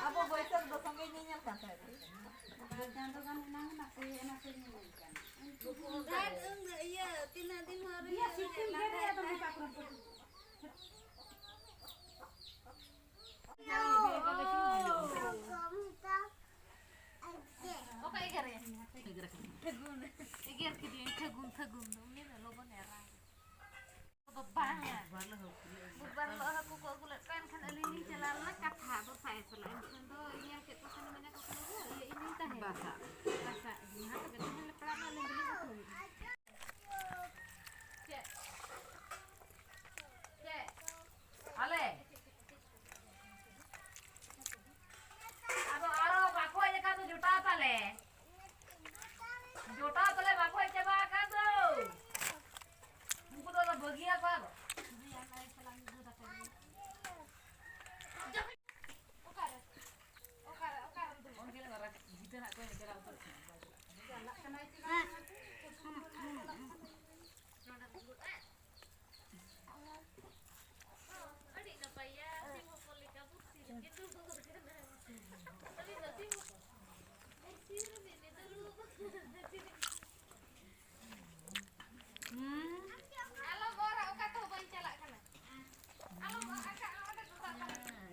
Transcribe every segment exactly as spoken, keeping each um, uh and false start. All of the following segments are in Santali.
ᱟᱵᱚ ᱵᱟᱹᱭᱥᱟᱹᱠᱷ ᱫᱚ ᱥᱚᱸᱜᱮ ᱧᱮᱧᱮᱞ ᱠᱟᱱ ᱛᱟᱦᱮᱸᱫ᱾ ᱪᱟᱸᱫᱚ ᱜᱟᱱ ᱮᱱᱟᱝ ᱱᱟᱥᱮ, ᱱᱟᱥᱮ ᱧᱮᱧᱮᱞ ᱠᱟᱱᱟ᱾ ᱩᱱᱠᱩ ᱫᱟᱜ ᱟᱹᱝ ᱤᱭᱟᱹ ᱛᱤᱱᱟᱹᱜ ᱫᱤᱱ ᱦᱚᱸ ᱟᱹᱣᱨᱤ ᱤᱭᱟᱹ ᱥᱤᱛᱩᱝ ᱜᱮ ᱨᱮᱭᱟᱜ ᱫᱚ ᱢᱮᱛᱟ ᱠᱚ᱾ ᱚᱠᱟ ᱮᱜᱮᱨ ᱮᱭᱟ? ᱮᱜᱮᱨ ᱠᱤᱫᱤᱧ, ᱴᱷᱟᱹᱜᱩᱱ, ᱴᱷᱟᱹᱜᱩᱱ ᱫᱚ ᱩᱱᱤ ᱫᱚ ᱞᱚᱜᱚᱱ ᱮ ᱨᱟᱜᱟ᱾ ᱫᱚ ᱵᱟᱝᱟ᱾ ᱵᱩᱫᱷᱵᱟᱨ ᱦᱤᱞᱳᱜ ᱦᱟᱹᱠᱩ ᱠᱚ ᱟᱹᱜᱩ ᱞᱮᱫ ᱠᱚᱣᱟ, ᱮᱱᱠᱷᱟᱱ ᱟᱹᱞᱤᱧ ᱞᱤᱧ ᱪᱟᱞᱟᱣ ᱞᱮᱱᱟ ᱠᱟᱛᱷᱟ ᱫᱚᱥᱟᱭ ᱥᱟᱞᱟᱜ᱾ ᱮᱱᱠᱷᱟᱱ ᱫᱚ ᱧᱮᱞ ᱠᱮᱫ ᱠᱚ ᱠᱷᱟᱱ ᱢᱮᱱᱟ ᱠᱚ ᱠᱟᱱᱟ ᱠᱚ, ᱤᱭᱟᱹ ᱤᱧ ᱞᱤᱧ ᱛᱟᱦᱮᱸ ᱵᱟᱥᱟ᱾ ᱵᱟᱥᱟ ᱡᱟᱦᱟᱸ ᱛᱮᱜᱮ ᱛᱟᱦᱮᱸ ᱞᱮ ᱯᱟᱲᱟᱜ ᱢᱟ, ᱟᱹᱞᱤᱧ ᱜᱮᱞᱤᱧ ᱩᱛᱩ᱾ ᱪᱮᱫ? ᱪᱮᱫ? ᱟᱞᱮ? ᱟᱫᱚ ᱟᱨᱚ ᱵᱟᱠᱚ ᱦᱮᱡ ᱟᱠᱟᱱ ᱫᱚ ᱡᱚᱴᱟᱣ ᱛᱟᱞᱮ᱾ ᱡᱚᱴᱟᱣ ᱛᱟᱞᱮ ᱵᱟᱠᱚ ᱦᱮᱡ ᱪᱟᱵᱟ ᱟᱠᱟᱱ ᱫᱚ᱾ ᱩᱱᱠᱩ ᱫᱚ ᱵᱟᱹᱜᱤᱭᱟ ᱠᱚ ᱟᱫᱚ᱾ ᱚᱠᱟᱨᱮ? ᱚᱠᱟᱨᱮ? ᱚᱠᱟᱨᱮ? ᱚᱱᱠᱟ ᱞᱮ ᱢᱟᱨᱟᱝ ᱡᱤᱛᱟᱹ ᱱᱟᱜ ᱠᱚ ᱪᱟᱞᱟᱣ ᱩᱛᱟᱹᱨᱚᱜ ᱠᱟᱱᱟ᱾ ᱪᱟᱞᱟᱜ ᱠᱟᱱᱟᱭ ᱪᱮ ᱵᱟᱝ? ᱱᱚᱰᱮ ᱫᱩᱲᱩᱵ ᱟᱭ᱾ ᱟᱹᱰᱤ ᱱᱟᱯᱟᱭᱟ, ᱥᱤᱢ ᱦᱚᱯᱚᱱ ᱞᱮᱠᱟ ᱵᱩᱨᱥᱤ ᱨᱮᱜᱮ ᱫᱩᱲᱩᱵ ᱠᱟᱱᱟ᱾ ᱟᱹᱰᱤ ᱱᱟᱯᱟᱭ ᱵᱩᱨᱥᱤ ᱨᱮ ᱢᱤᱫ ᱧᱤᱫᱟᱹ ᱫᱩᱲᱩᱵ ᱠᱟᱱᱟ᱾ ᱟᱞᱚᱢ ᱚᱨᱟ, ᱚᱠᱟ ᱛᱮᱦᱚᱸ ᱵᱟᱹᱧ ᱪᱟᱞᱟᱜ ᱠᱟᱱᱟ᱾ ᱟᱞᱚᱢ ᱚᱨ ᱟᱠᱟᱫ, ᱚᱸᱰᱮ ᱫᱚ ᱫᱟᱜ ᱛᱟᱦᱮᱸ ᱠᱟᱱᱟ᱾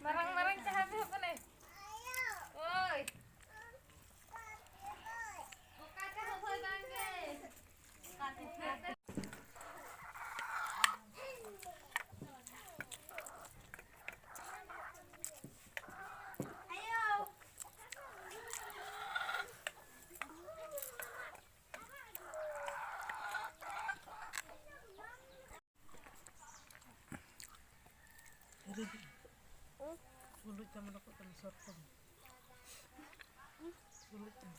ᱢᱟᱨᱟᱝ ᱢᱟᱨᱟᱝ ᱪᱟᱦᱟ ᱦᱩᱭᱩᱜ ᱠᱟᱱᱟ᱾ ᱳᱭ᱾ ᱚᱠᱟ ᱪᱟᱦᱟ ᱦᱚᱸ ᱵᱟᱝ ᱜᱮ᱾ ᱟᱭᱳ᱾ ᱜᱩᱞᱩᱡ ᱛᱟᱢᱟ ᱨᱚᱠᱚᱡ ᱠᱟᱱᱟ, ᱥᱚᱨᱯᱚ᱾ ᱜᱩᱞᱩᱡ ᱛᱟᱢᱟ᱾